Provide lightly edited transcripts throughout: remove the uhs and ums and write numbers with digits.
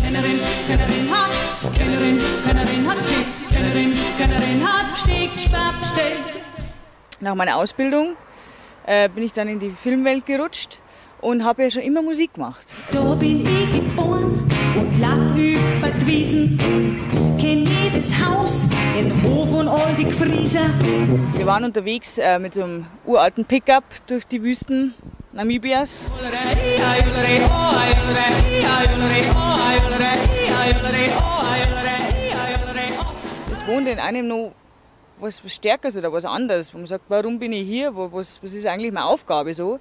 Kennerin, Kennerin hat's, Kennerin, Kennerin hat's, Kennerin, Kennerin hat's, Besteck, Spapp, Besteck. Nach meiner Ausbildung bin ich dann in die Filmwelt gerutscht und habe ja schon immer Musik gemacht. Da bin ich geboren und lauf über die Wiesen, kenn jedes Haus, den Hof und all die Gfrieser. Wir waren unterwegs mit so einem uralten Pickup durch die Wüsten Namibias. Es wohnt in einem noch was Stärkeres oder was anderes, wo man sagt, warum bin ich hier, was ist eigentlich meine Aufgabe so?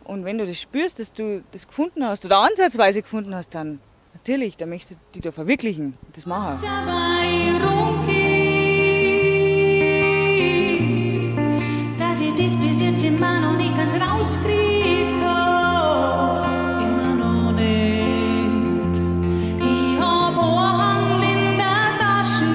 Und wenn du das spürst, dass du das gefunden hast oder ansatzweise gefunden hast, dann natürlich, dann möchtest du dich da verwirklichen, das machen. Dabei rumgeht, dass ich das bis jetzt immer noch nicht ganz rauskriegt hab. Immer noch nicht. Ich hab eine Hand in der Tasche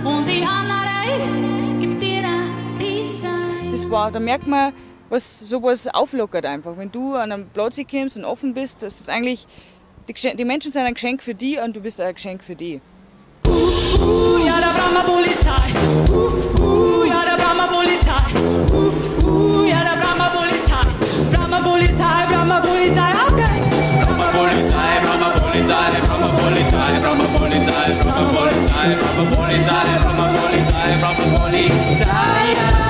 und die andere gibt dir ein Peace. Das war, da merkt man, was sowas auflockert einfach. Wenn du an einem Platz kommst und offen bist, das ist eigentlich, die Menschen sind ein Geschenk für die und du bist ein Geschenk für die. Ja, da brauchen wir Polizei. Ja, da brauchen wir Polizei. Ja, da brauchen wir Polizei. Brauchen wir Polizei, brauchen wir Polizei, okay. Brauchen wir Polizei, brauchen wir Polizei, brauchen wir Polizei, brauchen wir Polizei, brauchen wir Polizei, brauchen wir Polizei, brauchen wir Polizei, brauchen wir Polizei.